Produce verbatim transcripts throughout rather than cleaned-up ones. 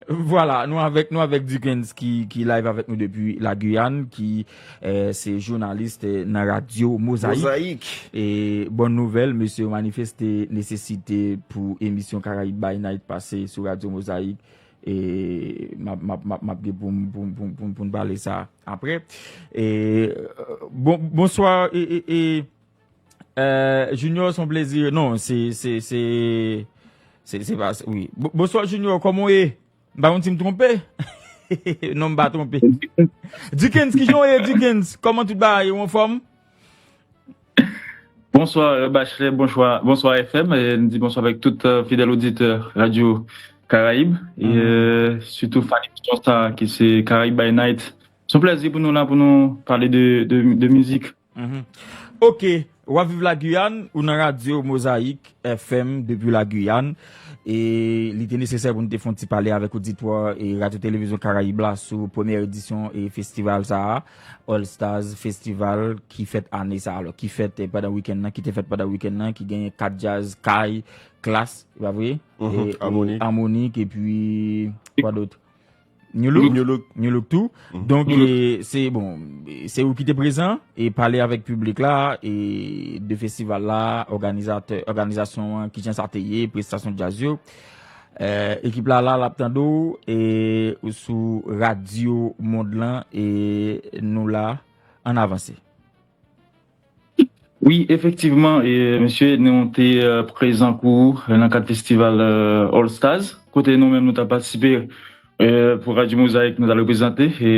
Vwala, nou avèk nou avèk Dickens ki, ki live avèk nou depi la Guyane, ki eh, se jounalis eh, nan radyo Mozayik. Mozayik. E bòn nouvèl, mesye yo manifeste nesesite pou emisyon Karayib by Night pase sou radyo Mozayik. E m ap, m ap, m ap, m ap gen pou m, pou m, pou m, pou m, pou m pale sa apre. E, bon, bonswa, e, e, e, eh, Junior, se yon plezi. Non, se, se, se, se, se pa, wi. Bo- Bonswa, Junior, kòman w ye? M pa konn si m twonpe. Non, m pa twonpe. Dickens, kijan w ye, Dickens? Kòman tout bagay? Ou anfòm? Bonswa, euh, Bachelet, bonswa, bonswa F M, e n di bonswa avèk tout euh, fidèl oditè Radio Caraïbe, e euh, sitou fan emisyon sa ki se Caraïbe by Night. Se yon plèzi pou nou la pou nou pale de, de, de mizik. Mhm. Ok, w ap viv la Guyane, ou nan radyo Mozayik F M depi la Guyane. E li te nesesè pou n te fè yon ti pale avèk oditwa e Radyo Televizyon Karayib la sou premyè edisyon e festival sa a, All Stars Festival, ki fèt ane sa a, alò, ki fèt eh, pandan wikenn nan, ki te fèt pandan wikenn nan, ki genyen kat djaz, kay, klas, e pa vre? Mhm, E, e Harmonik. Harmonik, epi kwa dòt? New Look? New Look. New Look tou. Donk, eh, se bon, se ou ki te prezan e pale avèk piblik la e de festival la, òganizatè, òganizasyon an, kijan sa te ye, prestasyon djaz yo. Eh, ekip la la, l ap tande w e ou sou radyo mond lan e nou la, ann avanse. Wi, efektivman, e, mesye, nou te euh, prezan kou ou euh, nan kad festival euh, All Stars, kote nou menm nou t ap patisipe euh, pou Radyo Mozayik, nou t al reprezante e,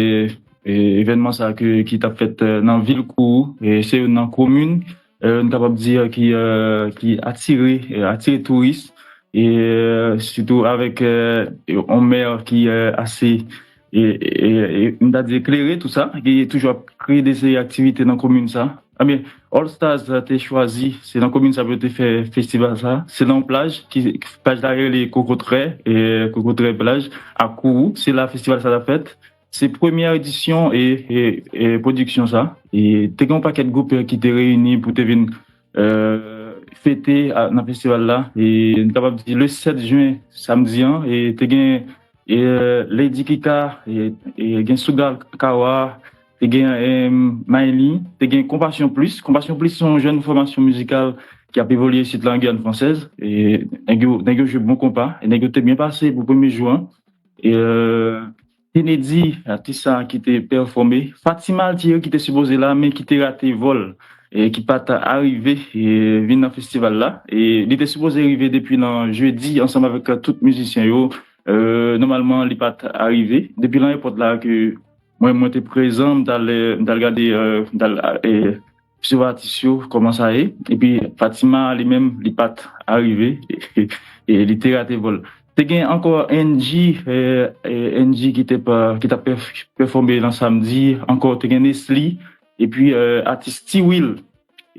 e evènman sa ke, ki t ap fèt euh, nan vil kou ou, e se youn nan komin, euh, nou kapab di, euh, ki, euh, ki atire, euh, atire touris, e euh, sitou avèk euh, yon mè ki euh, ase e, e, e, m ta di eklere, tou sa, ki toujou ap kreye de seri aktivite nan komin sa. Ebyen, All Stars te chwazi, se nan komin sa pou yo te fè festival sa. Se nan yon plaj, ki, plaj la rele Kokotrè, e Kokotrè plaj, ak Kourou. Se la festival sa t ap fèt. Se premyè edisyon e, e, e pwodiksyon sa. E te gen yon pakèt gwoup ki te reyini pou te vin euh, fete a- nan festival la. E n kapab di le sèt jen, samdi an, e te gen e, euh, Lady Kika, e, e gen Sugar Kawa, te gen e, Miley, te gen Konpasyon Plis. Konpasyon Plis se yon jèn fòmasyon mizikal ki ap evolye isit la an Giyàn Fransèz. E nèg yo, nèg yo jwe bon konpa. E nèg yo te byen pase pou premye jou an. E euh, Kennedy, atis sa ki te pèfòme. Fatima Altieri ki te sipoze la, men ki te rate vòl, e ki pa t arive e, vin nan festival la. E li te sipoze rive depi nan jedi ansanm avèk tout mizisyen yo. Euh, nòmalman, li pa t arive. Depi nan ayewopò la ke mwen, mwen te prezan, m t al, euh, m t al gade, euh, m t al e, sou atis yo, kòman sa ye. Epi Fatima li menm, li pa t arive, e, e li te rate vòl. Te gen ankò N G, e, e, N G ki te pa, ki t ap pèf- pèfòme nan samdi, ankò te gen Nesly, epi e, atis T-Will.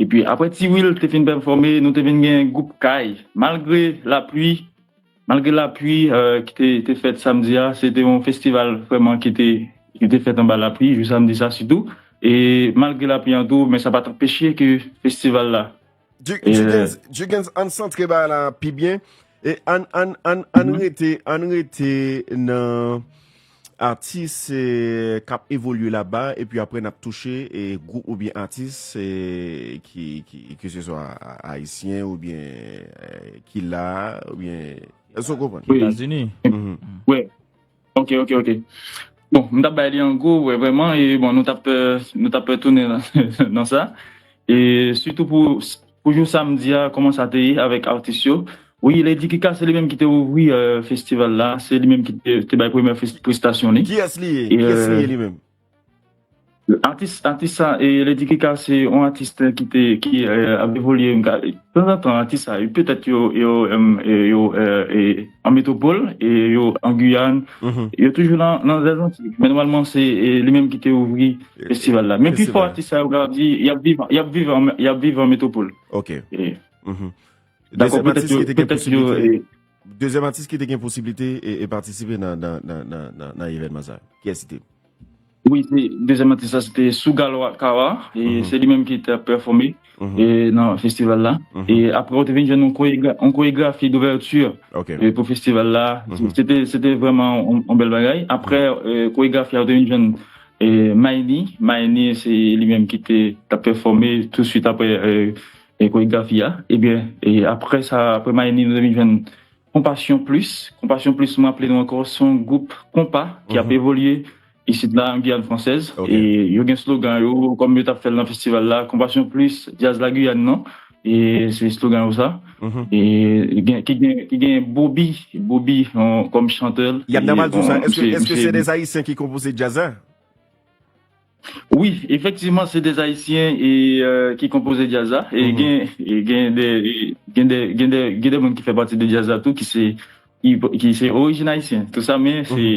Epi apre T-Will te fin pèfòme, nou te vin gen gwoup Kay. Malgre lapli, malgre lapli euh, ki te, te fèt samdi a, se te yon festival vrèman ki te, ki te fèt anba lapli, jou samdi sa sitou. E malgre lapli an tou, men sa pa t anpeche ke festival la. Ju- Jukens, Jukens, ann santre bagay la pi byen. E ann, ann, ann, ann rete, ann rete nan atis eh, k ap evolye laba, epi apre n ap touche eh, gwoup oubyen atis eh, ki, ki, ke se swa a- ayisyen oubyen eh, ki la, oubyen. Èske w konprann? Wi. Etazini. Mhm. Wi. Ok, ok, ok. Bon, m t ap bay li an gwo, wè, vrèman, e bon, nou t ap, euh, nou t ap tounen nan, nan sa. E sitou pou, pou jou samdi a, kòman sa te ye avèk atis yo. Wi, Lady Kika, se li menm ki te ouvri euh, festival la, se li menm ki te, te bay premyè fes- prestasyon li. Kiyès li ye? E, Kiyès li euh, ye li menm? Atis, atis sa, e Lady Kika se yon atis ki te, ki euh, ap evolye, m ka- tanzantan atis sa, petèt yo, yo, em, e, yo euh, e, an metwopòl, e yo an Giyàn, Mhm. yo toujou nan, nan Zèzanti. Men nòmalman, se e, li menm ki te ouvri festival la. Men pi fò Festival. Atis sa yo ka di, y ap viv, y ap viv an, y ap viv an metwopòl. Ok. E, Mhm. Dakò, Dezyèm petèt atis yo, ki te gen petèt yo, posiblite. e, Dezyèm atis ki te gen posiblite e, e patisipe nan, nan, nan, nan, nan, nan evènman sa. Kiyès li te? Wi, se dezyèm atis la, se te Sugar Kawa, e se li menm ki te ap pèfòme e nan festival la. E apre, ou te vin jwenn yon koregra-, yon koregrafi douvèti e pou festival la. Se te, se te vrèman yon, yon bèl bagay. Apre, e, koregrafi a, ou te vin jwenn e, Mayni. Mayni, se li menm ki te t ap pèfòme touswit apre e, e koregrafi a. Ebyen, e apre sa, apre Mayni, nou te vin jwenn Konpasyon Plis. Konpasyon Plis, mwen raple nou ankò, se yon gwoup konpa ki ap evolye isit la, an Giyàn Fransèz. E yo gen slogan yo, kòm yo t ap fè l nan festival la, Konpasyon Plis, djaz Lagiyàn nan. E se slogan yo sa. E gen, ki gen, ki gen Bobby, Bobby, yon, kòm chantè. Y ap nan pral di w sa. Èske, èske se de Ayisyen ki konpoze djaz la? Wi, efektivman, se de Ayisyen e, e, ki konpoze djaz la. E gen, e gen de, e gen de, gen de, gen de moun ki fè pati de djaz la tou, ki se, ki, ki se orijin ayisyen. Tou sa, men se,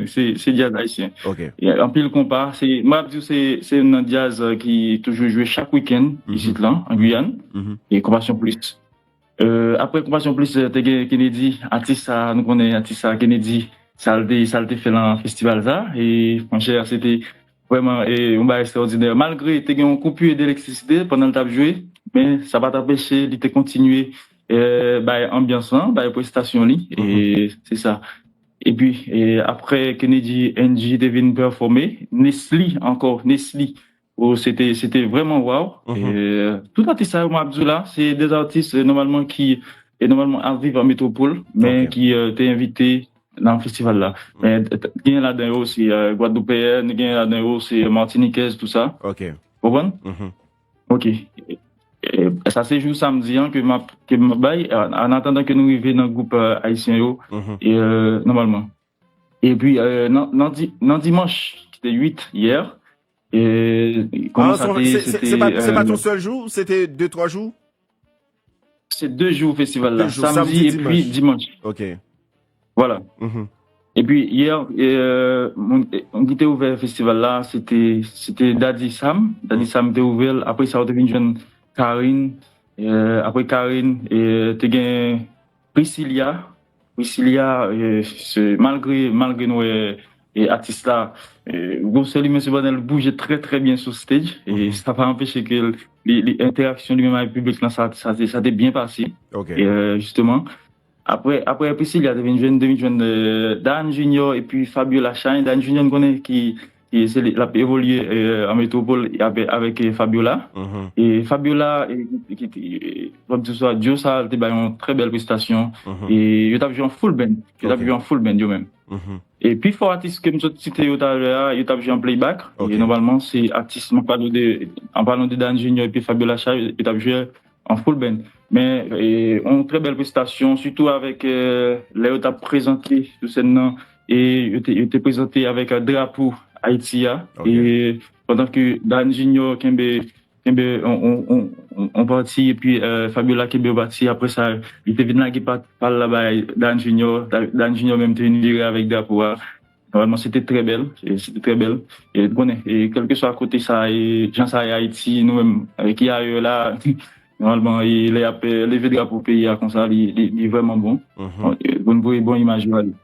se, se djaz ayisyen. E anpil konpa, se, mwen ap di w, se, se youn nan djaz, e, ki toujou jwe chak wikenn, isit lan, an Giyàn. E Konpasyon Plis. E, apre Konpasyon Plis, e, te gen Kennedy, atis sa, nou konnen atis sa, Kennedy, sa l te, sa l te fè nan festival sa. E, monchè, se te vrèman, e, yon bagay ekstraòdinè. Malgre te gen yon koupi de elektrisite pandan l t ap jwe, men sa pa t anpeche li te kontinye, e, bay anbyans lan, bay prestasyon li. E se sa. Epi, e, apre Kennedy, Angie te vin pèfòme, Nesly ankò, Nesly. O, se te, se te vrèman waw. E, tout atis sa yo m ap di w la, se de atis, e, nòmalman ki, e, nòmalman ap viv an metwopòl, men ki, e, te envite nan festival la. Men, t-, t-, gen ladan yo se, e, Gwadloupeyèn, gen ladan yo se Matinikèz, tou sa. Ou konprann? Ok. E, e, sa se jou samdi an ke m ap, ke m ap bay, an, an atandan ke nou rive nan gwoup, e, ayisyen yo, e, e, nòmalman. Epi, e, nan, nan di-, nan dimanch, ki te uit yè, e, kòman sa te, se, se, se pa, se pa yon sèl jou, se te de, twa jou? Se de jou festival la, samdi epi dimanch. Ok. Vwala. Epi yè, e, moun, e, moun ki te ouvè festival la, se te, se te Daddy Sam. Daddy Sam te ouvè l. Apre sa, ou te vin jwenn Karine. E, apre Karine, e, te gen Priscilla. Priscilla, e, se, malgre, malgre nou wè, e, atis la, e, gwosè li, men sepandan, li bouje trè, trè byen sou stage. E sa pa anpeche ke li, li, entèraksyon li menm avèk piblik lan, sa, sa, te- sa te byen pase. E, e, jisteman. Apre, apre Priscilla, te vin jwenn, te vin jwenn, e, Daan Junior epi Fabiola Shine. Daan Junior, n konnen ki, ki se li, l ap evolye, e, an metwopòl avè-, avèk, e, Fabiola. E Fabiola, e, ki, ki, e, w ap di sa, duo sa, te bay yon trè bèl prestasyon. E yo t ap jwe an full band. Yo t ap jwe an full band, yo menm. E pi fò atis ke m sot site yo talè a, yo t ap jwe an playback. E nòmalman, se atis, mwen pale de, an palan de Daan Junior epi Fabiola Shine, yo t ap jwe an full band. Men, e, yon trè bèl prestasyon, sitou avèk, e, lè yo t ap prezante sou sèn nan, e yo te, yo te prezante avèk, e, drapo Ayiti a. E pandan ke Daan Junior kenbe, kenbe yon, yon, yon, yon, yon pati, epi, e, Fabiola kenbe yon pati, apre sa, li te vin lage pa, pa l la bay Daan Junior, Da-, Daan Junior menm te vin vire avèk drapo a. Nòmalman, se te trè bèl. E se te trè bèl. E, ou konnen, e, kèlkeswa kote sa, e, jan sa ye Ayiti, nou menm, e, ki ayè la, nòmalman, e, lè y ap, e, leve drapo peyi a konsa, li, li, li vrèman bon. E, pou n voye bon imaj yo ale.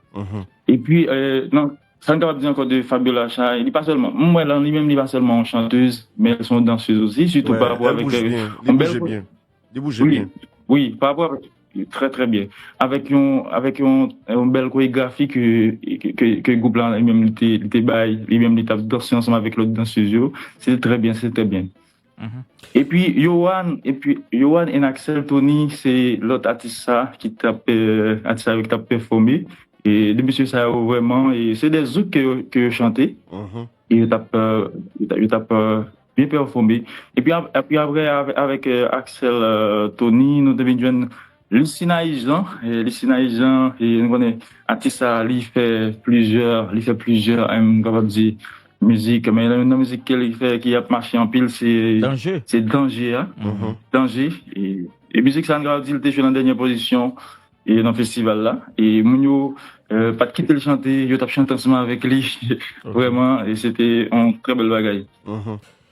Epi, e, non, sa n kapab di ankò de Fabiola Shine, li pa sèlman, m wè lan, li menm, li pa sèlman yon chantèz, men l se yon dansèz osi, sitou pa rapò avèk, e, yon bèl ko- Li bouje byen. Wi, pa rapò avèk, trè, trè byen. Avèk yon, avèk yon, yon bèl koregrafi ke, ke, ke, ke gwoup la li menm li te, li te bay, li menm li t ap danse ansanm avèk lòt dansèz yo. Se te trè byen, se te trè byen. Epi Yohan, epi Yohan and Axel Tony, se lòt atis sa ki t ap, e, atis sa yo ki t ap pèfòme. E de mesye sa yo vrèman, e se de zouk ke yo, ke yo chante. E yo t ap, e, yo t ap, yo t ap, e, byen pèfòme. Epi ap-, epi apre, avè-, avèk, e, Axel, e, Tony, nou te vin jwenn Lucina Ijan. E Lucina Ijan, e nou konnen atis sa, li fè plizyè, li fè plizyè, e, m kapab di, mizik, men youn nan mizik ke li fè ki ap mache anpil, se Danje. Se Danje a. Danje. E, e mizik sa, nou kapab di, li te jwe nan dènyè pozisyon e nan festival la. E moun yo, e, pa t kite l chante, yo t ap chante ansanm avèk li. Vrèman, e se te yon trè bèl bagay.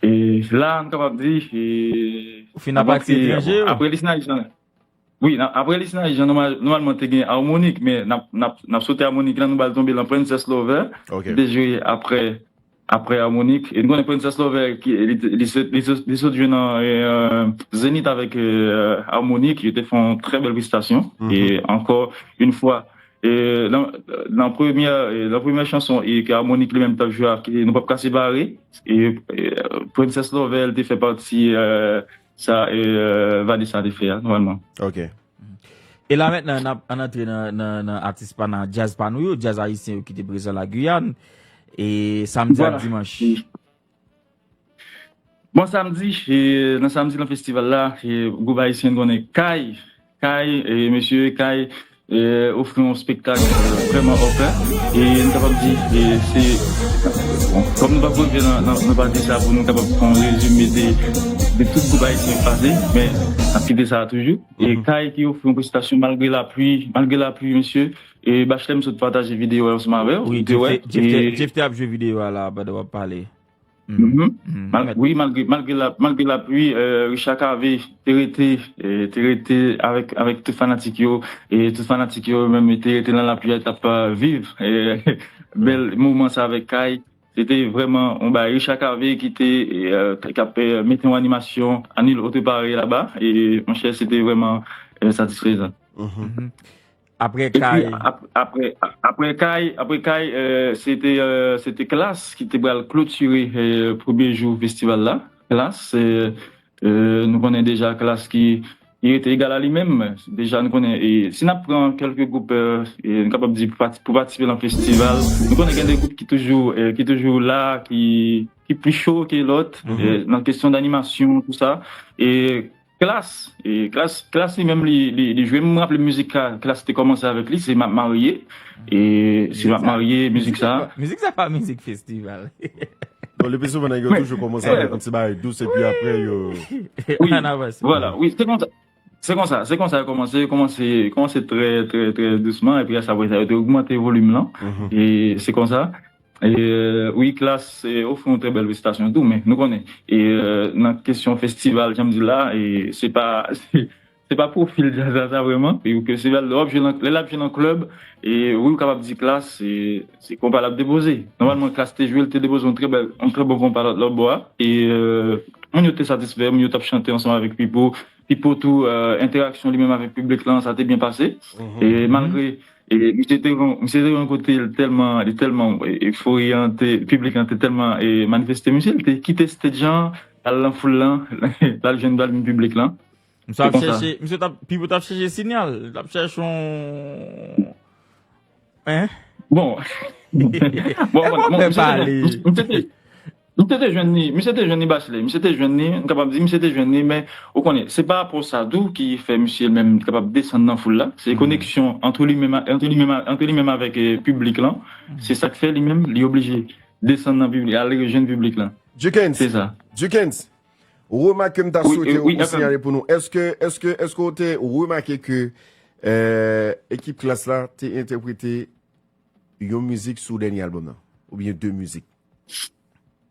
E la, n kapab di, e, ou fin ap antre Danje, bon, apre Lisina Ijan. Wi, n ap, apre Lisina Ijan, nòmal-, nòmalman te gen Harmonik, men n ap, n ap, n ap sote Harmonik la, nou ba l tonbe lan Princess Lover. Ki te jwe apre apre Harmonik. E nou konnen Princess Lover, ki, li, li, sot- li, sot- li sot jwe nan e, Zenith avèk e, Harmonik. Yo te fè yon trè bèl prestasyon. E ankò yon fwa, e, nan, nan premyè, e, nan premyè chanson e, ke Harmonik li menm t ap jwe a, ki nou p ap ka separe, e, e, Princess Lover, li te fè pati e, sa e, Vanessa te fè a, nòmalman. Ok. E la mentnan, n ap ann antre nan, nan, nan atis pa nan djaz pa nou yo, djaz ayisyen yo ki te prezan la Guyane. E samdi ak dimanch. Bon, samdi, e, nan samdi nan festival la, e, gwoup ayisyen konnen Kay, Kay, e, mesye Kay, e, ofri yon spektak e, vrèman ofè. E nou kapab di, e, se, bon, kòm nou pa pou rive nan, nan, nan pati sa pou nou kapab fè yon rezime de, de tout gwoup ayisyen k pase, men n ap kite sa toujou. E Kay ki ofri yon prestasyon malgre lapli, malgre lapli, mesye. E Bachelet, m sot pataje videyo a ansanm avè w. Wi, Jeff te ap jwe videyo a la pandan w ap pale. Wi, malgre, malgre, la, malgre lapli, e, Richard Cavé te rete, e, te rete avèk, avèk tout fanatik yo, e tout fanatik yo menm te rete nan lapli a, t ap e, viv e, bèl moman sa avèk Kay. Se te vrèman yon bagay. Richard Cavé ki te e, k ap e, mete yon animasyon à nul autre pareil laba, e monchè, se te vrèman e, satisfezan. Apre Kay. Apre Kay, apre Kay, e, se te, e, se te Klass ki te pral klotire e, premye jou festival la. Klass, e, e, nou konnen deja Klass ki li rete egal a li menm. Deja, nou konnen, e, si n ap pran kèlke gwoup, e, e, nou kapab di pou pati- pou patisipe nan festival, nou konnen gen de gwoup ki toujou, e, ki toujou la, ki, ki pli cho ke lòt, e, nan kesyon danimasyon, tou sa. E Klass, e Klass, Klass li menm li, li, li jwe. M raple mizik Klass te kòmanse avèk li, se M ap marye. E se M ap marye, mizik sa. Mizik sa pa mizik festival. Bon, le pli souvan nèg yo toujou kòmanse avèk yon ti bagay dous epi apre yo. Wi, vwala, wi, se konsa. Se konsa, se konsa yo kòmanse, yo kòmanse, kòmanse trè, trè, trè dousman, epi apre sa, yo te ogmante volim lan. E se konsa. E, wi, Klass e, ofri yon trè bèl prestasyon tou, men nou konnen, e, e, nan kesyon festival, jan m di la, e, se pa, se, se pa pwofil djaz la sa vrèman. E ke se lè l ap jwe nan, lè l ap jwe nan klèb, e wi, ou kapab di Klass, e, se konpa l ap depoze. Nòmalman, Klass te jwe, l te depoze yon trè bèl, yon trè bon konpa lòt, lòt bò a. E, e, moun yo te satisfè, moun yo t ap chante ansanm avèk Pipo. Pipo tou, e, entèraksyon li menm avèk piblik lan, sa te byen pase. E malgre E misye te yon, misye te yon kote, li tèlman, li tèlman e, efori an, te, piblik lan te tèlman e, manifeste misye, li te kite stage an, l al nan foul lan, l al jwenn, l al jwenn piblik lan. Misye t ap chèche, misye t ap, Pipo t ap chèche sinyal, li t ap chèche yon. Hein? Bon. Bon, bon, bon, misye te, misye te, misye te jwenn li, misye te jwenn li Bachelet, misye te jwenn li, m kapab di misye te jwenn li, men ou konnen, se pa rapò sa tou ki fè misye menm kapab desann nan foul la, se koneksyon ant li menm, ant li menm, ant li menm avèk e, piblik lan, se sa k fè li menm, li oblije desann nan piblik, al rejwenn piblik lan. Jukens, Se sa. Jukens, remak ke m ta swete ou sinyale pou nou, èske, èske, èske ou te remake ke e, ekip Klass la te entèprete yon mizik sou dènye albòm nan, oubyen de mizik?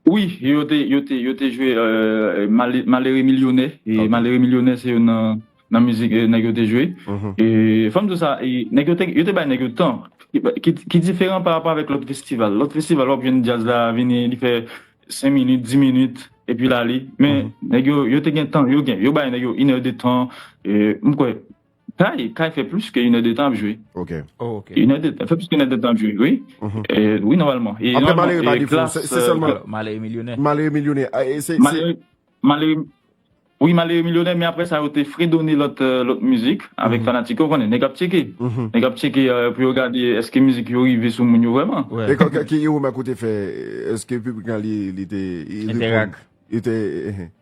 Wi, yo te, yo te, yo te jwe e, Malere Milyonè. E Malere Milyonè se youn nan, nan mizik e, nèg yo te jwe. E fò m di w sa, e, nèg yo te, yo te bay nèg yo tan ki, ki, ki diferan pa rapò avèk lòt festival. Lòt festival, w ap jwenn djaz la vini, li fè senk minit, dis minit, epi l ale. Men nèg yo, yo te gen tan, yo gen, yo bay nèg yo inèdtan. E m kwè, Kay, Kay fè plis ke inèdtan ap jwe. Ok. Oh, ok. Inèdtan, fè plis ke inèdtan ap jwe, wi. E, wi, nòmalman. E Apre nòmalman, Malere pa e defo, Klass, se se e, sèlman Malere Milyonè. Malere Milyonè. A, e se, se, Malere, Malere, wi, Malere Milyonè, men apre sa, yo te fredone lòt, e, lòt mizik avèk fanatik yo. Ou konnen, nèg ap tcheke. Nèg ap tcheke e, pou yo gade èske mizik yo rive sou moun yo vrèman. Wè. E kò- kò- ki remak ou te fè, èske piblik lan li, li te, li Entèrak. Li te, eh, eh.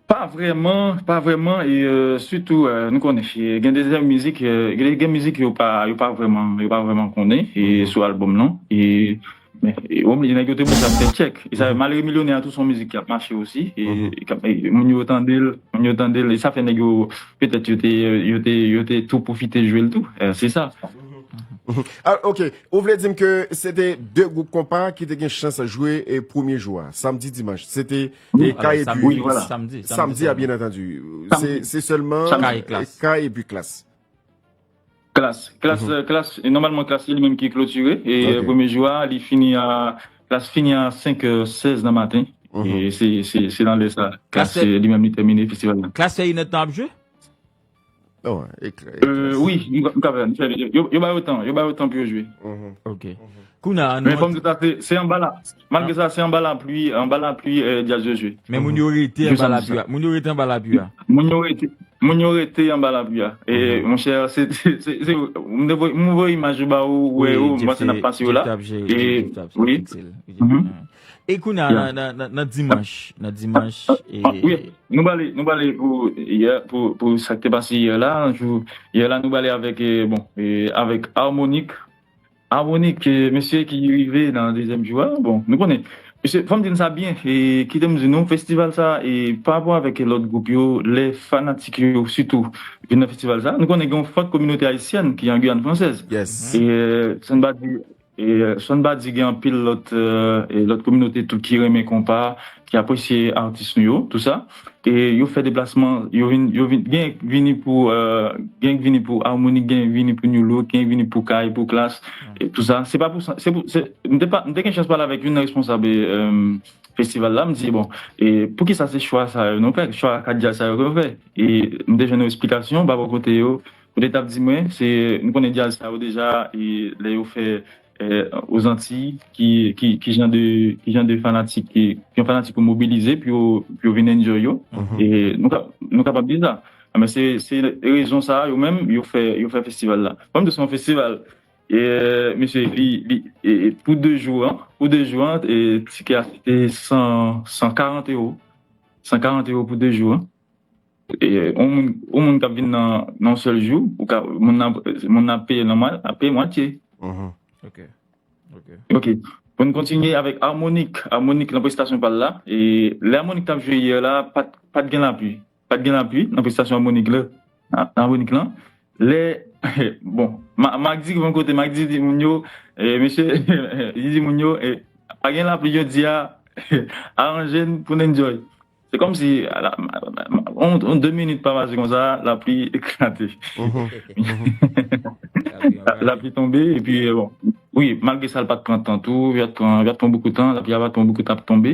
Pa vrèman, pa vrèman, e e, sitou, e, nou konnen, e, gen de mizik, e, gen, gen mizik yo pa, yo pa vrèman, yo pa vrèman konnen, e, sou albòm nan, e, men, e, ou oblije nèg yo te oblije ap fè tchèk. E sa, Malere Milyonè a tou se yon mizik ki ap mache osi, e, e k ap, e, moun yo tande l, moun yo tande l, e sa fè nèg yo, petèt yo te, yo te, yo te tou pwofite jwe l tou, e, se sa. Ah, ok. Ou vle di m ke se te de gwoup konpa ki te gen chans jwe e premye jou a, samdi, dimanch. Se te e, Kay epi Wi, vwala. Samdi. Samdi a, byen antandi. Se, se sèlman Kay, Klass. Kay epi Klass. Klass, Klass, e, Klass, e nòmalman Klass se li menm ki klotire, e Ok. premye jou a, li fini a Klas fini a senk è sèz nan maten. E se, se, se nan lè sa. Klas, li menm, li tèmine festival la. Klas fè inèdtan ap jwe? Non, e, e, euh, wi, m, m ka fè, m fè, yo, yo ba yo tan, yo ba yo tan pou yo jwe. Ok. Kounye a, men fò m di sa, se, se anba la, malgre sa, se anba lapli, anba lapli, euh, djaz yo jwe. Men moun yo rete anba lapli a. Moun yo rete anba lapli a. Moun yo rete, moun yo rete anba lapli a. E, monchè, se, se, se, se, m te voye, m voye imaj yo ba ou, wè yo, m panse n ap pase yo la. E, wi. E kounye a, nan, nan, nan, nan dimanch, nan dimanch, e, nou prale, nou prale pou yè, pou, pou sa k te pase yè la, jou, yè la, nou prale avèk, e, bon, e, avèk Harmonik. Harmonik, e, mesye ki rive nan dezyèm jou a, bon, nou konnen. Mesye, fò m di n sa byen, e, kite m di nou, festival sa, e, pa rapò avèk lòt gwoup yo, lè fanatik yo, sitou, vin nan festival sa, nou konnen gen yon fòt kominote ayisyèn ki an Giyàn fransèz. E, e, sa n pa di, E, euh, Samba di gen anpil lòt, euh, e lòt kominote tou ki renmen konpa, ki apresye atis nou yo, tou sa. E yo fè deplasman, yo vin, yo vin, gen vini pou, euh, gen vini pou Harmonik, gen vini pou New Look, gen vini pou Kay, pou Klass, e tou sa. Se pa pou sa, se pou, se, m te pa, m te gen chans pale avèk youn nan responsab, euh, festival la, m di, bon, e poukisa se chwa sa yo nou fè, chwa kat djaz sa yo nou fè? E m te jwenn yon esplikasyon pa bò kote yo, kote t ap di mwen, se, nou konnen djaz sa yo deja, e lè yo fè eh, Ozantiy, ki, ki, ki jan de, ki jan de fanatik, ki, ki yon fanatik pou mobilize, pou yo, pou yo vin enjoy yo. E nou ka, nou kapab di sa. Men se, se rezon sa a, yo menm, yo fè, yo fè festival la. Fò m di se yon festival, e, mesye, li, li, e, e, pou de jou an, pou de jou an, e, tikè a se te san, san karant ewo. San karant ewo pou de jou an. E, yon moun, yon moun k ap vin nan, nan yon sèl jou, ou ka, moun nan, moun nan ap peye nan mwa, ap peye mwatye. Ok. Ok. Ok. Pou n kontinye avèk Harmonik. Harmonik nan prestasyon pa l la. E lè Harmonik t ap jwe yè la, pa t, pa t gen lapli. Pa t gen lapli nan prestasyon Harmonik la. A-, Harmonik lan. Lè, bon, Ma-, Mack D rive yon kote, Mack D di moun yo, e, mesye, li di moun yo, e, pa gen lapli jodi a, aranje n pou n enjoy. Se kòmsi, a la, on, on de minit pa pase konsa, lapli eklate. Lapli tonbe, epi, bon. Wi, malgre sa, l pa t pran tan tou, yo t pran, yo t pran bokou tan, lapli a pa t pran bokou tan ap tonbe.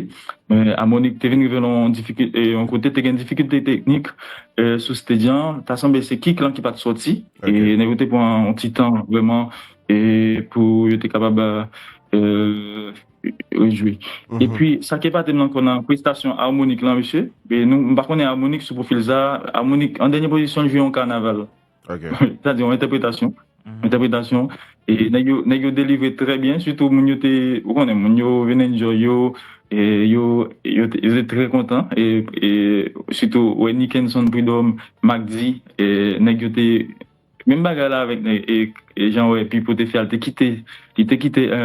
Men Harmonik te vin rive nan yon difikil-, e, yon kote te gen difikilte teknik, e, sou stage an. Ta sanble se kick lan ki pa t sòti. E nèg yo te pran yon ti tan vrèman, e, pou yo te kapab, e, rejwi. Epi, sa k epate m ankò nan prestasyon Harmonik lan, mesye, e nou, m pa konnen Harmonik sou pwofil sa, Harmonik an dènye pozisyon l jwe yon kanaval. Sètadi yon entèpretasyon. Entèpretasyon. E nèg yo, nèg yo delivre trè byen, sitou moun yo te, ou konnen, moun yo vin enjoy yo, e yo, yo te, yo te trè kontan, e, e sitou, wè, Nickenson Prud'homme, Mack D, e nèg yo te, menm bagay la avèk, e, e, e jan wè Pipo te fè a, l te kite, li te kite, e,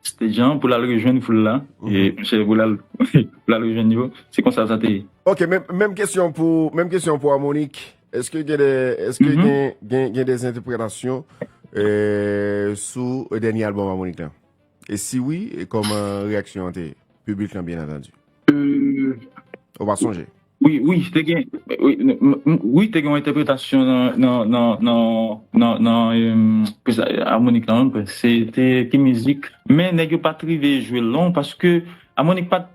stage an pou l al rejwenn foul la. E, monchè, pou l al, pou l al rejwenn yo. Se konsa sa te ye. Ok, menm, menm kesyon pou, menm kesyon pou Harmonik. Èske gen de, èske gen, gen, gen de entèpretasyon, e, sou dènye albòm Harmonik la? E si wi, e kòman reyaksyon an te ye? Piblik lan, byen antandi. Ou pa sonje? Wi, wi, te gen, wi, n-, m-, m-, wi, te gen yon entèpretasyon nan, nan, nan, nan, nan, nan, em, plis, e, Harmonik lan, menm, se te ki mizik, men nèg yo pa t rive jwe l non, paske Harmonik pa t,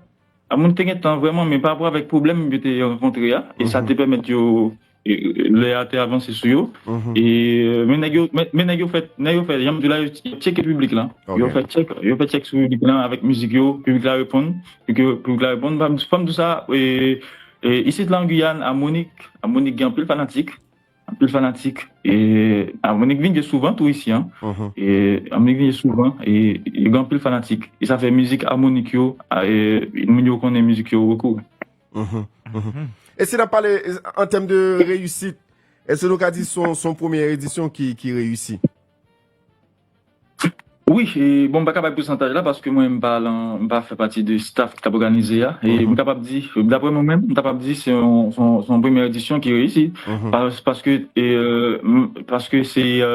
Harmonik te gen tan vrèman, men pa rapò avèk pwoblèm yo te rankontre a, e sa te pèmèt yo, e, lè a te avanse sou yo. E, men nèg yo, men, men nèg yo fè, nèg yo fè, jan m di la, yo tcheke piblik lan. Yo fè tchèk, yo fè tchèk sou piblik lan avèk mizik yo, piblik la reponn. Piblik la reponn. Fò m, fò m di sa, e, e, isit la an Giyàn, Harmonik, Harmonik gen anpil fanatik. Anpil fanatik. E Harmonik vin jwe souvan tou isi an. E Harmonik vin jwe souvan. E, e gen anpil fanatik. E sa fè mizik Harmonik yo, a, e, moun yo konnen mizik yo bokou. E si n ap pale, e, an tèm de reyisit, èske nou ka di se yon, se yon premye edisyon ki, ki reyisi? Wi, e, bon, m pa ka bay pousantaj la paske mwen, m pa lan, m pa fè pati de staff ki t ap òganize a. E m kapab di, daprè mwen menm, m kapab di se yon, se yon, se yon premye edisyon ki reyisi. Pa-, paske, e, m-, paske se, e,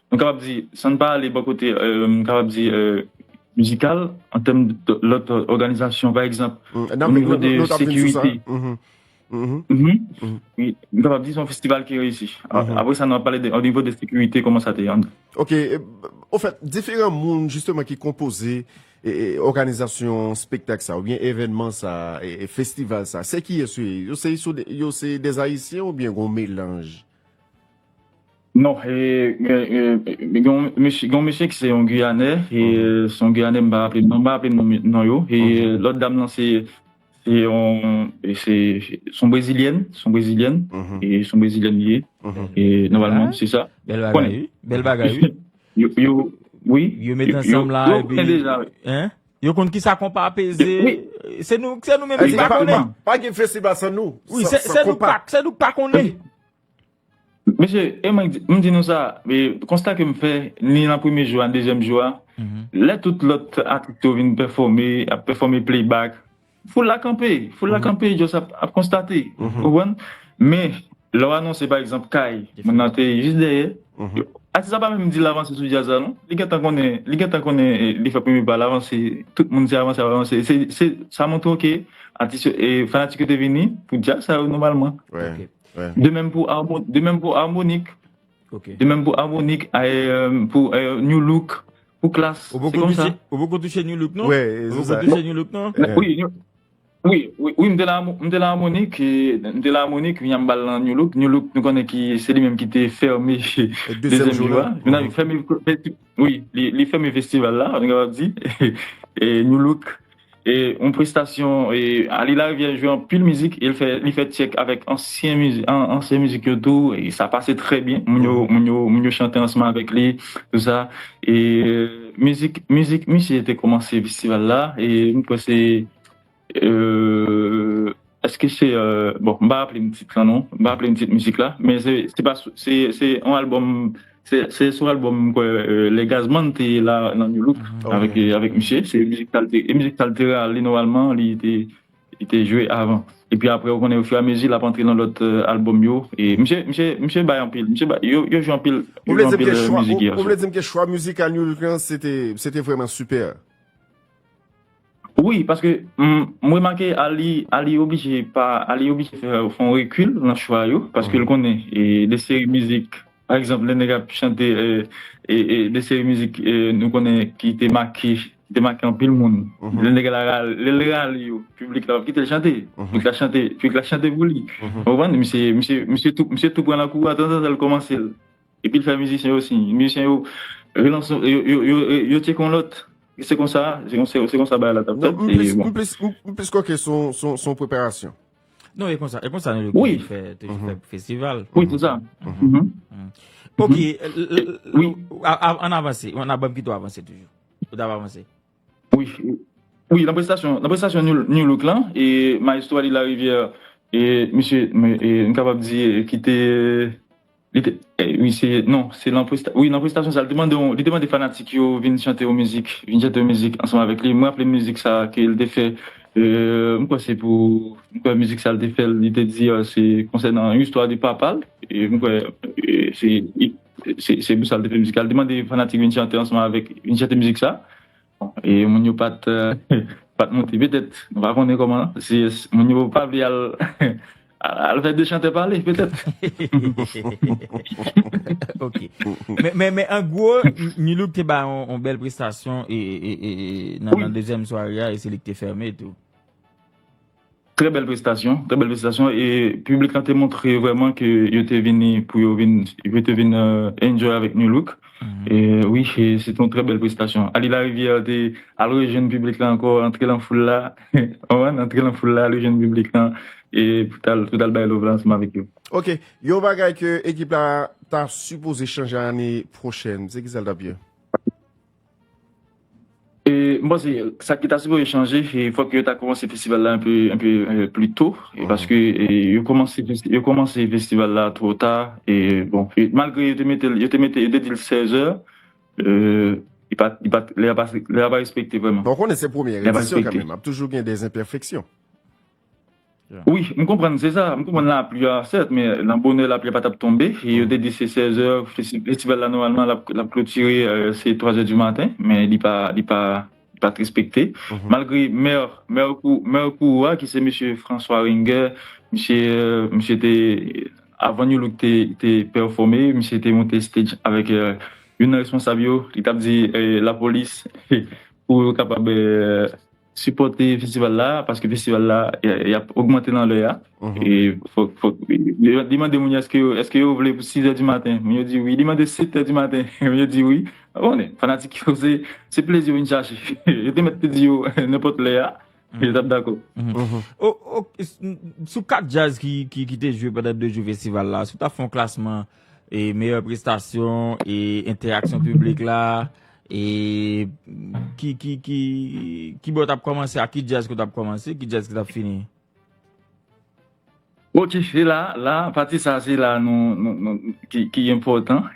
nou kapab di, san n pa ale bò kote, e, m kapab di, e, mizikal, an tèm de lòt òganizasyon, pa egzanp, o nivo de sekirite. Mhm. Mhm. Mhm. Wi, m kapab di se yon festival ki reyisi. A- Mhm. Apre sa, nou ap pale de, o nivo de sekirite, kòman sa te ye. Ok, e, ofèt, diferan moun, jisteman, ki konpoze e, e, òganizasyon spektak sa, oubyen evènman sa, e, e, festival sa, se kiyès yo ye? Yo se, yo se de, yo se dèzayisyen oubyen gon melanj? Non, e, e, e, gen yon mesye, gen yon mesye ki se yon Giyanè, e, Mhm. se yon Giyanè, m pa raple, m pa raple non, non yo, e, Mhm. lòt dam nan se, se yon, e, se, se yon Brezilyèn, se yon Brezilyèn, Mhm. e se yon Brezilyèn li ye, Mhm. e nòmalman, Ah, se sa. Bèl bagay, Konnen. Wi. Bèl bagay, wi. Yo, yo, wi. Yo met Yo, yo, ansanm la, yo epi, konnen deja, wi. Hein? Yo konn kisa konpa peze. Wi. Se nou, se nou menm Ay, ki se pa pa, konnen. pa, pa gen festival san nou. Wi, San, se, san se nou konpa. pa, se nou pa konnen. Mesye, e mwen di, m di nou sa, e, konsta ke m fè, ni nan premye jou a, dezyèm jou a, Mhm. lè tout lòt atis yo vin pèfòme, ap pèfòme playback, foul la kanpe, foul la Mhm. kanpe, just ap, ap konstate, Mhm. ou konprann? Men, lè w anonse, pa egzanp, Kay, Defen. moun nan te jis dèyè, Mhm. yo, atis la pa menm di l avanse sou djaz la, non. Li gentan konnen, li gentan konnen, e, li fè premye pa, l avanse, tout moun se avanse, ap avanse. Se, se, sa montre w ke atis yo, e, fanatik yo te vini pou djaz sa yo nòmalman. Wè. Ok. Wè. De menm pou Harmo-, de menm pou Harmonik. Ok. De menm pou Harmonik, e, pou, e, New Look, pou Klass. Ou Se poko konsa. touche, ou poko touche New Look, non? Wè, Ou se poko sa. touche New Look, non? Wè. Wi, New- wi, wi, wi, m te la, m te la Harmonik, e, m te la Harmonik, William Bal nan New Look. New Look, nou konnen ki, se li menm ki te fèmen E dezyèm dezyèm jou jou la. a. Jounen Mhm. fèmen, wi, li, li fèmen festival la, nou kapab di. E New Look, e, yon prestasyon, e, Ali Larivière jwe anpil mizik, e l fè, li fè tchèk avèk ansyen mizik, an-, ansyen mizik yo tou, e sa pase trè byen. Moun yo, Mhm. moun yo, moun yo chante ansanm avèk li, tou sa. E, e, mizik, mizik, misye te kòmanse festival la, e m kwè se, e, èske se, e, bon, m pa raple m tit lan non, m pa raple m tit mizik la, men se, se pa sou, se, se yon albòm, se, se sou albòm, m kwè, e, Lè Gazman te la nan New Look Mhm. Ok. avèk, e, avèk misye. Se mizik sa l te, e mizik sa l te rale nòmalman, li te, li te jwe avan. Epi apre, ou konnen, ofiramezi, l ap antre nan lòt, e, albòm yo. E misye, misye, misye bay anpil. Misye bay, yo, yo jwe anpil, Ou yo vle jwe di m anpil, ke e, chwa, mizik ou, yè ou swa. vle di m ke chwa mizikal New Look lan, se te, se te vrèman sipè? Wi, paske, m, m remake Ali, Ali oblije pa, Ali oblije fè, fè yon rekil nan chwa yo, paske l Mhm. konnen, e, de seri mizik, pa egzanp, lè nèg ap chante, e, e, e, de seri mizik, e, nou konnen ki te make, ki te make anpil moun. Mhm. Lè nèg la ral-, lè l rale yo, piblik la p ap kite l chante. Mhm. Piblik la chante, piblik la chante pou li. Mhm. Ou konprann? Misye, misye, misye tou, misye tou pran lakou a, tanzantan l kòmanse l. Epi l fè mizisyen yo siy. Mizisyen yo relanse, yo, yo, yo, yo, yo tcheke yon lòt. Se konsa, se konsa, se konsa bagay la t ap Non, fèt. m E plis, bon. m plis, m, m plis kwè ke se yon, se yon, se yon preparasyon. Non, e konsa, e konsa nou Wi. toujou fè, toujou Mhm. fè festival. Wi, se sa. Mhm. Mhm. Mhm. Ok, l- l- Wi. a- a- ann avanse, ann ap ban m kite w avanse toujou. Ou t ap avanse. Wi, wi, nan prestasyon, nan prestasyon New, New Look lan, e Maestro Ali Larivière, e misye, m, e, m kapab di, e, ki te, li te, e, wi, se, non, se nan presta-, wi, nan prestasyon sa, li te mande, li te mande fanatik yo vin chante yon mizik, vin chante yon mizik ansanm avèk li. Mwen raple mizik sa ke l te fè, e, m kwè se pou, m kwè mizik sa l te fè, li te di, e, se konsènan yon istwa de papa l, e m kwè, e, se, se, se pou sa l te fè mizik la. Li te mande fanatik vin chante ansanm avèk, vin chante mizik sa. Bon, e moun yo pa t, e, pa t monte, petèt, nou pa konnen kòman, si moun yo pa vle al, al, al fè de chantè pale, petèt. Ok. Men, men, men an gwo, New Look te bay yon, yon bèl prestasyon e, e, e, e, nan, Wi. nan dezyèm sware a, e se li ki te fèmen tou. Trè bèl prestasyon, trè bèl prestasyon, e piblik lan te montre vrèman ke yo te vini pou yo vin, yo te vin, e, enjoy avèk New Look. Mhm. E wi, e se te yon trè bèl prestasyon. Ali Larivière te al rejwenn piblik la ankò, antre nan foul la, konprann, antre nan foul la, al rejwenn piblik lan, e pou t al, pou t al bay love la ansanm avèk yo. Ok, yon bagay ke ekip la ta sipoze chanje ane pwochèn, se kisa l t ap ye? E, m panse, sa ki ta sipoze chanje, e fòk yo ta kòmanse festival la un peu, un peu, e, pli to, e Mhm. paske, e, yo kòmanse festi-, yo kòmanse festival la twò ta, e, bon, e malgre yo te mete, yo te mete, yo te di l sèz è, e, li pa, li pa, lè a pa, lè a pa respekte vrèman. Bon, ou konnen se premye Lè a pa edisyon respekte. kanmenm, ap toujou gen de enpèfeksyon. Wi, m konprann, se sa. M konprann lapli a, sèt, men nan bonè lapli a pa t ap tonbe. E yo te di se sèz è, festi-, festival la nòmalman l ap, l ap klotire, e, se twa è di maten, men li pa, li pa, pa t respekte. Malgre mè, mè Kou-, mè Kourou a, ki se mesye François Ringer, misye, misye te, avan New Look te, te pèfòme, misye te monte stage avèk, eh, youn nan responsab yo, li t ap di, eh, lapolis pou yo kapab, eh, sipòte festival la, paske festival la, y, y ap ogmante nan lè a. E fòk, fòk, li, li mande moun yo, èske yo, èske yo vle pou sis è di maten? Moun yo di wi. Li mande sèt è di maten. Moun yo di wi. Ou konnen, fanatik yo, se, se plezi yo vin chache. Yo te mèt te di yo nenpòt lè a, yo t ap dakò. O, o, s- n- sou kat djaz ki, ki, ki te jwe pandan de jou festival la, si w ta fè yon klasman e meyè prestasyon e entèraksyon piblik la, e ki, ki, ki, ki bò w t ap kòmanse, a ki djaz ke w t ap kòmanse, ki djaz ki t ap fini? Ok, se la, la, pati sa, se la nou, nou, nou ki, ki enpòtan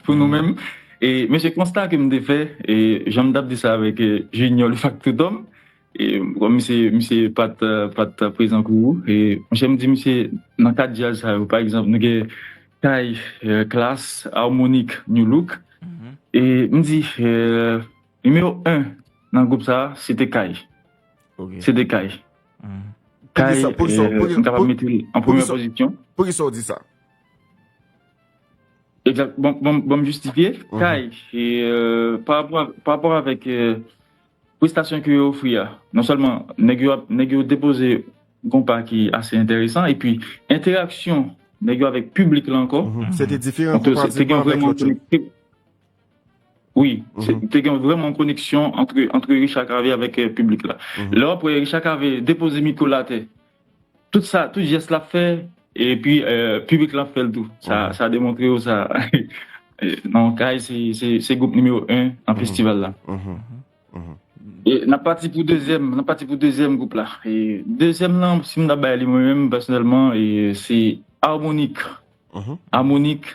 pou nou menm. E, men se konsta ke m te fè, e jan m t ap di sa avèk, eh, Junior le factotum, e, kòm misye, misye pa t, eh, pa t prezan kou, e, monchè, m di misye, nan kat djaz sa yo, pa egzanp, nou gen Kay, eh, Klass, Harmonik, New Look. E m di, eh, nimewo en nan gwoup sa, se te Kay. Se te Kay. Kay, eh, m kapab mete l an premyè pozisyon. Poukisa w di sa? Egzak, bon, bon, bon, m jistifye. Kay, e, eh, pa rapò, pa rapò avèk, eh, prestasyon ke yo ofri a. Non sèlman nèg yo ap, nèg yo depoze konpa ki ase enteresan, epi entèraksyon nèg yo avèk piblik la ankò. Se te diferan konparativman avèk lòt yo. Wi, se te gen vrèman yon koneksyon antre, antre Richard Cavé avèk, eh, piblik la. Lè w ap wè Richard Cavé depoze mikwo l atè, tout sa, tout jès l ap fè, epi, eh, piblik la ap fè l tou. Sa, sa demontre w sa. Eh, non, Kay se, se, se gwoup nimewo en nan festival la. E n ap pati pou dezyèm, n ap pati pou dezyèm gwoup la. E dezyèm nan, si m ta bay li mwen menm, pèsonèlman, e se Harmonik. Harmonik,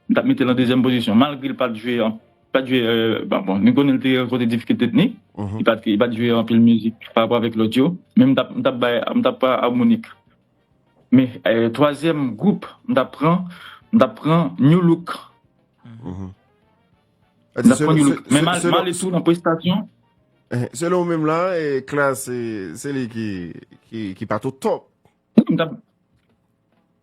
m t ap mete l an dezyèm pozisyon. Malgre l pa t jwe, an- pa t jwe, eh, bon, bon, nou konnen l te rankontre difikilte teknik. Li pa t, li pa t jwe anpil mizik pa rapò avèk lòt yo. Men m t ap, m t ap bay, m t ap pran Harmonik. Men, eh, twazyèm gwoup, m t ap pran, m t ap pran New Look. M t ap pran New Look. Men m al, m al tou nan prestasyon. Selon ou menm la, e Klass, se, se li ki, ki, ki pa t o top. M t ap,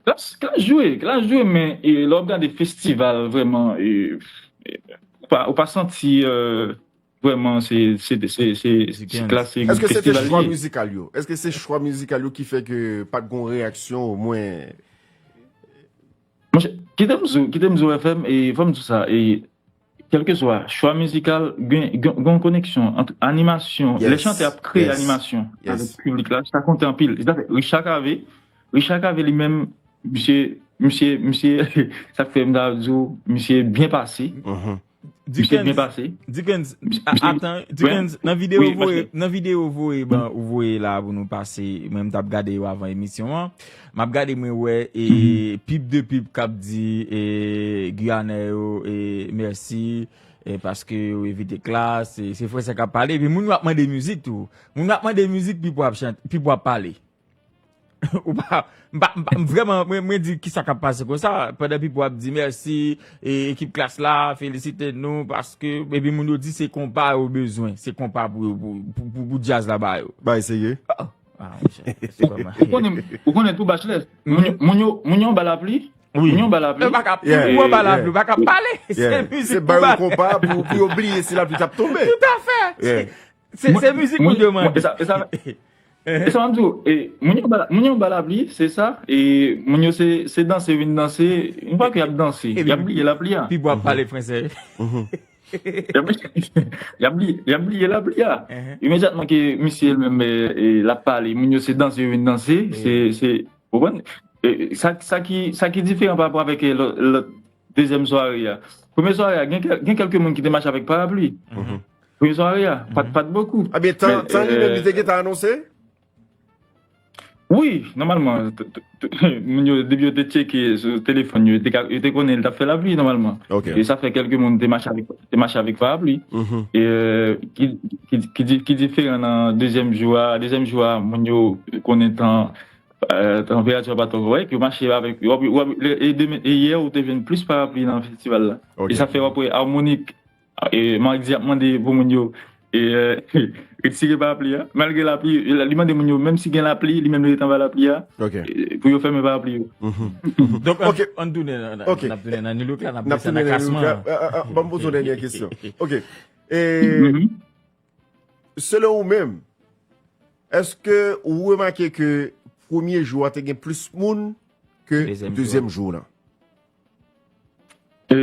Klass, Klass jwe, Klass jwe, men, e, lè w ap gade festival, vrèman, e, e, ou pa, ou pa santi, eh, vrèman, se, se, se, se, se Klass, se festival li ye. Èske se chwa mizikal yo? Èske se chwa mizikal yo ki fè ke pa t gen yon reyaksyon, omwen? Monchè, kite m sou, kite m sou F M, e fò m di w sa, e kèlkeswa chwa mizikal, gen, gen, gen yon koneksyon ant animasyon, lè chantè ap kreye animasyon avèk piblik la, sa konte anpil. Se sa fè Richard Cavé, Richard Cavé li menm, misye, misye, misye, sa k fè m ta di w, misye byen pase. Misye byen pase. Dickens, atan, Dickens, nan videyo voye, nan videyo voye, ban, ou voye la pou nou pase, mwen m t ap gade yo avan emisyon an. M ap gade, mwen wè, e, pib de pib k ap di, e, Gwiyanè yo, e, mèsi, e, paske yo envite Klass, e, se fransè k ap pale, epi moun yo ap mande mizik tou. Moun yo ap mande mizik, Pipo ap chante, Pipo ap pale. Ou pa, m pa, m pa, m vrèman, mwen, mwen di kisa k ap pase konsa, pandan Pipo ap di mèsi, e, ekip Klass la, felisite nou, paske, epi moun yo di se konpa yo bezwen, se konpa pou, pou, pou, pou, pou djaz la ba yo. Bay serye. Ah, ou konnen, ou konnen tou Bachelet. Moun yo, moun yo, moun yo anba lapli. Moun yo anba lapli. Ou pa ka, ou anba lapli, ou pa ka pale. Se mizik pou ba yo konpa pou, pou yo bliye si lapli t ap tonbe. Toutafè. Se, se mizik moun yo mande. E sa, e sa, e sa m ap di w, e, moun yo anba, moun yo anba lapli, se sa, e moun yo se, se danse yo vin danse, yon fwa ke y ap danse, y ap bliye lapli a. Pipo ap pale fransè. Y ap, y ap bliye, y ap bliye lapli a. Imedyatman ke misye li menm, e, e, l ap pale, moun yo se danse yo vin danse, se, se, ou konprann? E, sa, sa ki, sa ki diferan pa rapò avèk, e, lòt, lòt dezyèm sware a. Premye sware a, gen, kè- gen kèlke moun ki te mache avèk parapli. Premye sware a, pa t, pa t bokou. Ebyen, tan, tan li menm, li te gentan anonse? Wi, nòmalman, t- t- t- moun yo, depi yo te tcheke sou telefòn yo, yo te ka- yo te konnen li t ap fè lapli, nòmalman. E sa fè kèlke moun te mache avèk, te mache avèk parapli. E, ki, ki, ki, di- ki diferan nan dezyèm jou a. Dezyèm jou a, moun yo konnen tan, eh, tanperati a pa twò kòrèk, yo mache avèk, yo, yo, yo, e demen, e yè ou te jwenn plis parapli nan festival la. E sa fè w ap wè Harmonik, e Marc D ap mande pou moun yo, e, retire parapli a. Malgre lapli, li mande moun yo, menm si gen lapli, li menm li ret anba lapli a, Ok. e, pou yo fèmen parapli yo. Donk, Ok. ann tounen nan, Ok. n ap tounen nan New Look la, n ap N ap desann nan tounen nan klasman New an. York. Ah, ah, ah, ban m poze yon dènye kesyon. Ok. E, Mhm. selon ou menm, èske ou remake ke premye jou a te gen plis moun ke Dezyèm jou a. Dezyèm jou la? E,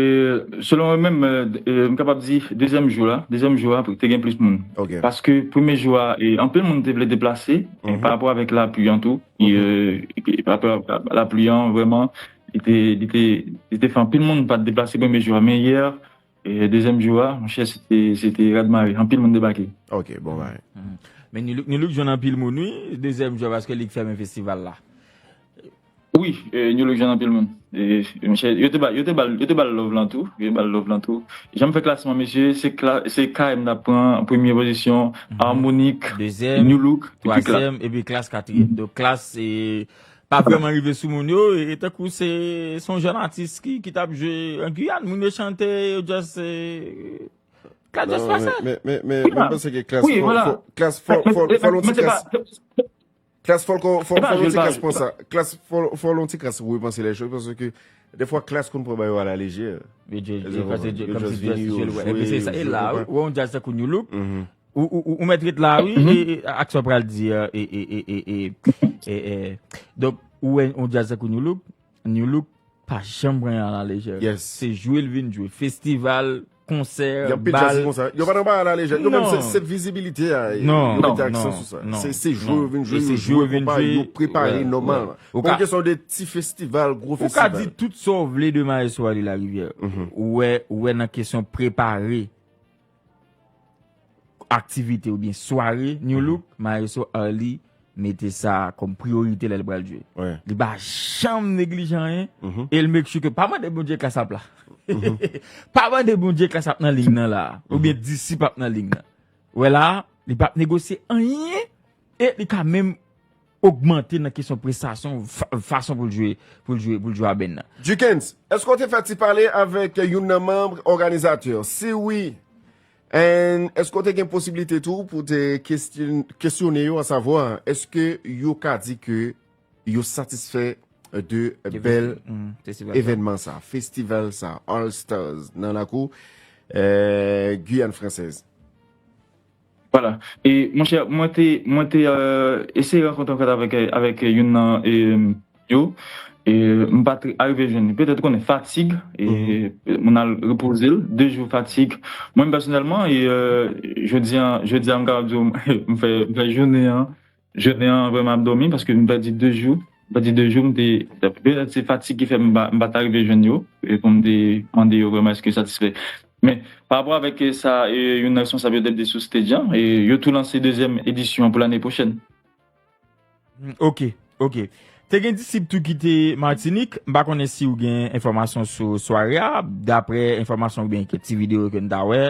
selon mwen menm, e, e, m kapab di dezyèm jou la, dezyèm jou a, te gen plis moun. Ok. Paske premye jou a, e, anpil moun te vle deplase, e, pa rapò avèk lapli an tou. E, e, e, pa rapò a lapli an, vrèman, li te, li te, li te fè anpil moun pa t deplase premye jou a. Men yè, e, dezyèm jou a, monchè, se te, se te rad mare. Anpil moun debake. Ok, bon, bagay. Men New Look, New Look jwenn anpil moun, wi, dezyèm jou a, paske li k fèmen festival la. Wi, e, New Look jwenn anpil moun. E, monchè, yo te ba, yo te ba, yo te ba l love lan tou. Yo te ba l love lan tou. Jan m fè klasman, mesye, se kla, se K M t ap pran premye pozisyon, Harmonic, Dezyèm, New Look, epi Klass. Twazyèm, epi Klass katriyèm. Donk Klass, e, pa vrèman rive sou moun yo, e, e tankou se, se yon jèn atis ki, ki t ap jwe an Giyàn. Moun yo chante, yo just, e, Klass just Non, pase. men, men, men, men, mwen panse ke Klass Wi, fò, voilà. fò, Klass fò, fò, fò, fò, Men se pa, Klass fò, fò, fò, se pa fò, jwe l pa Klass pran sa. Klass fò, fò, fò, Klass repanse lè choz, paske defwa Klass konn pran bagay yo a la lejè. Yo, yo, Yo yo, paske jwe, yo, yo kòm just si vini, yo yo jwe, jwe, epi se yo sa, e jwe, la, yo wi, wè yon djaz tankou New Look, ou, ou, ou, ou mèt ret la, wi, e, e, ak sa w pral di, e, e, e, e, e, e, e, donk, ou wè yon djaz tankou New Look, New Look pa janm pran yon a la lejè. Yes. Se jwe l vin jwe. Festival, konsè, Y ap pil djaz bal. Konsa. Yo pa nan bagay a la lejè. Yo menm se, Non. Se vizibilite a. Non, Yo mete non, aksan non, sou sa. Non, Se, se jwe non. yo vin E jwe, se yo jwe yo jwe vin konpa, jwe, yo prepare wè, nòmal. Wè. Ou Pa ka, kesyon de ti festival, gwo ou ka festival. Di tout sa w vle de Maestro Arly Larivière. Ou wè, ou wè nan kesyon prepare aktivite oubyen sware, New Look, Maestro Arly mete sa kòm priyorite lè l pral jwe. Wè. Li pa janm neglije anyen, e l make sure ke pa mande Bondye Klass ap la. Pa mande Bondye Klass ap nan ling nan la, oubyen Disip ap nan ling nan. Wè la, li p ap negosye anyen, e li ka menm ogmante nan kesyon prestasyon, fa, fason pou l jwe, pou l jwe, pou l jwe a band nan. Jukens, èske w te fè ti pale avèk youn nan manm òganizatè? Si wi, and èske w te gen posiblite tou pou te kesyon, kesyone yo, asavwa, èske yo ka di ke yo satisfè de bèl Mm, festival sa. Evènman sa, festival sa, All Stars, nan lakou, euh, Guyane Française? Vwala. E, monchè, mwen te, mwen te, euh, eseye rankontre ankò avèk, avèk youn nan, e, yo. E, m pa t arive jwenn li. Petèt ou konnen fatig, e, moun al repoze l, de jou fatig. Mwen, pèsonèlman, e, euh, jodi a, jodi a, m kapab di w, m fè, m fè jounen an, jounen an, vrèman, ap dòmi, paske m pèdi de jou. M pèdi de jou, m te, petèt se fatig ki fè m pa, m pa t arive jwenn yo, e pou m te mande yo vrèman èske yo satisfè. Men, pa rapò avèk, e, sa, e, youn nan responsab yo te di sou stage an, e yo tou lanse dezyèm edisyon an pou lane pwochèn. Mm, ok, ok. Te gen Disip tou ki te Matinik. M pa konnen si w gen enfòmasyon sou sware a. Daprè enfòmasyon oubyen kèk ti videyo ke n ta wè,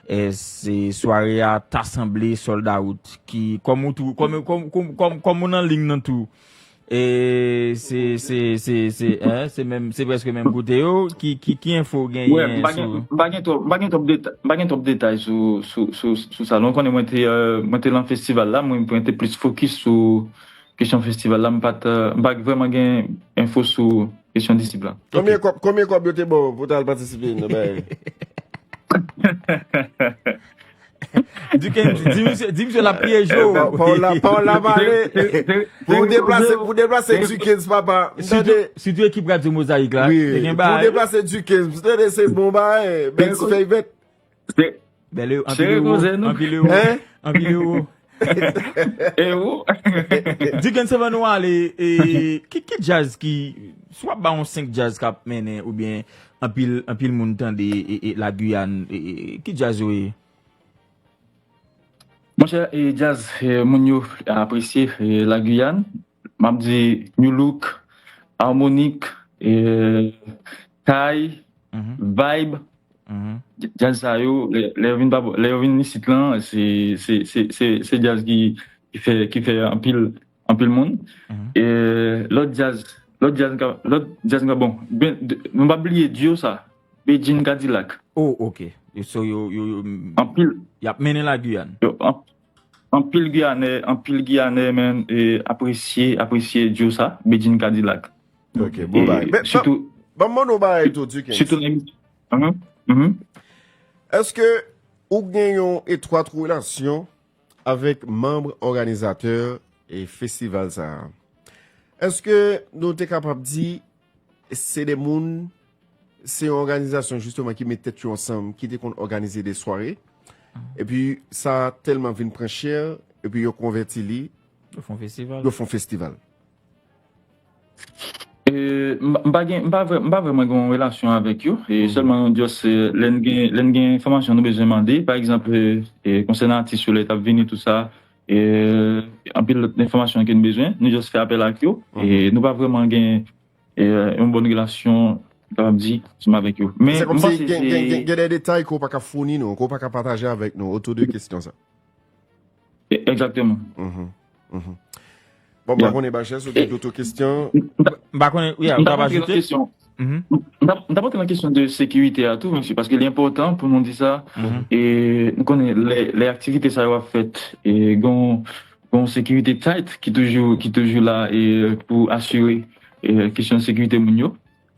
e, se sware a ta sanble Sold Out. Ki, kòm ou tou, kòm, kòm, kòm, kòm, kòm ou nan ling nan tou. E se, se, se, se, en, se menm, se prèske menm kote yo. Ki, ki, ki enfo w genyen sou? Wè, m pa gen, m pa gen twòp, m pa gen twòp detay, m pa gen twòp detay sou, sou, sou, sou sa. Nou konnen mwen te, euh, mwen te lan festival la, mwen, mwen te plis fokis sou kesyon festival la, m pa t, euh, m pa vrèman gen enfo sou kesyon Disip la. Konbyen kòb, konbyen kòb yo te ba w pou w t al patisipe nan bagay? Dukens, di misye, di misye l ap pyeje w. Pa w la, pa w la pale. Pou w deplase, pou w deplase Dukens, papa. M tande. Sitou ekip Radyo Mozayik la. Wi, Te gen pou w bagay. Deplase Dukens, m tande se bon bagay. Bèl ti fèy vèt. Bèl, anpil ewo, anpil ewo, anpil ewo. Ewo. Dukens, anvan nou ale, e, ki, ki djaz ki, si w ap ba yon senk djaz k ap mennen, oubyen anpil, anpil moun tande, e, e, la Guyane, e, e, ki djaz yo ye? Monchè, e, djaz, e, moun yo apresye, e, la Guyane, m ap di New Look, Harmonic, e, Kay, Vibe, djaz sa yo, lè, lè yo vin pa, lè yo vin isit lan, se, se, se, se, se djaz ki, ki fè, ki fè anpil, anpil moun. E lòt djaz, lòt djaz, lòt djaz, bon, ben, de, nou pa bliye duo sa, Bedjine Kadilak. Oh, ok. So, yo, yo, yo, Anpil, Y ap mennen la Guyane. Yo, an- anpil Giyanè, anpil Giyanè, men, e, apresye, apresye duo sa, Bedjine Cadillac. Ok, bon bagay. Men, Sitou, ban m mande w bagay tou, Dukens. Sitou nan. Mhm, mhm. Èske ou gen yon etwat relasyon avèk manm òganizatè e festival sa a? Èske nou te kapab di se de moun, se yon òganizasyon jisteman ki met tèt yo ansanm, ki te konn òganize de sware, epi sa tèlman vin pran chè, epi yo konvèti li, Yo fè yon festival. Yo fè yon festival. E, m pa- m pa gen, m pa vrè- m pa vrèman gen yon relasyon avèk yo. E sèlman nou just, e, lè n gen, lè n gen enfòmasyon nou bezwen mande. Pa egzanp, e, e, konsènan atis yo lè y t ap vini, tout sa, e, anpil lòt enfòmasyon ke n bezwen, nou just fè apèl ak yo. E nou pa vrèman gen, e, yon bòn relasyon, m kapab di, ansanm avèk yo. Men Se m kòmsi panse gen, gen, gen, se gen de detay ke w pa ka founi nou, ke w pa ka pataje avèk nou otou de kesyon sa. E- Egzakteman. Mhm, mhm. Bon, m pa konnen, Bachès, ou gen dòt kesyon? M pa konnen, yeah, ou M t t ap ap antre nan ajoute? Kesyon. Mhm. M t ap m t ap antre nan kesyon de sekirite a tou, mesye, paske li enpòtan pou nou di sa. E nou konnen lè, lè aktivite sa yo ap fèt, e gon, gon sekirite tight ki toujou, ki toujou la e pou asire e kesyon sekirite moun yo.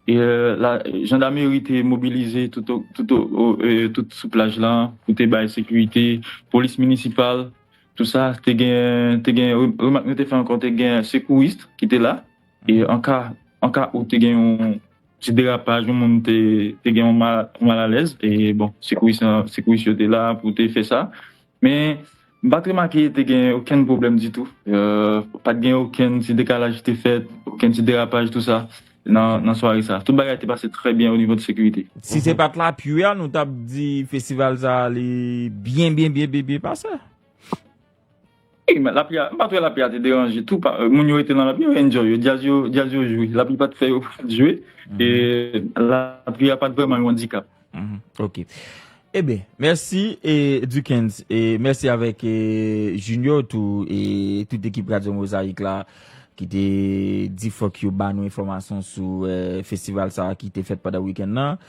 E la, jandameri te mobilize tout, o- tout, o- o- e, tout sou plaj la pou te bay sekirite, polis minisipal, tout sa, te gen, te gen re- remak nou te fè ankò, te gen sekouris ki te la. E an ka, an ka ou te gen yon ti derapaj, yon moun te, te gen yon mal, yon malalèz, e bon, sekouris, sekouris yo te la pou te fè sa. Men, m pa t remake te gen okenn pwoblèm ditou. E, pa t gen okenn ti dekalaj ki te fèt, okenn ti derapaj, tout sa, nan, nan sware sa. Tout bagay te pase trè byen o nivo de sekirite. Si se pa t lapli a, nou t ap di festival sa a li byen, byen, byen, byen, byen pase. Wi, men lapli a, m pa t wè lapli a te deranje tou. Pa- Moun yo rete nan lapli, yo enjoy, yo, djaz yo, djaz yo jwe. Lapli pa t fè yo pa t jwe. E lapli a pa t vrèman yon andikap. Mhm, ok. Eben, mèsi, e, Dukens, e mèsi avèk, e, Junior tou, e tout ekip Radyo Mozayik la, ki te di fòk yo ba nou enfòmasyon sou, e, festival sa a ki te fèt pandan wikenn nan.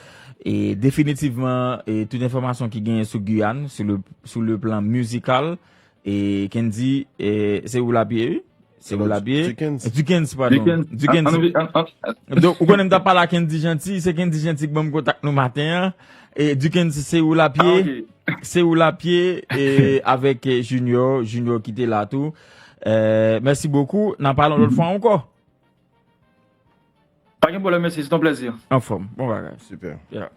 E definitivman, e tout enfòmasyon ki genyen sou Guyane, sou le, sou le plan mizikal, e Kendy, e se ou lapye, wi? Se ou lapye? Dukens. Dukens, padon. Dukens, Dukens. an- an- an- an- Donk, ou konnen m t ap pale a Kendy Gentil, se Kendy Gentil ki ban m kontak nou maten an. E Dukens, se ou lapye? Ah, ok. Se ou lapye e avèk, e, Junior, Junior ki te la tou. E, mèsi bokou. N a pale yon lòt fwa ankò. Pa gen pwoblèm, mesye, se yon plèzi. Anfòm, bon bagay. Super. Yeah.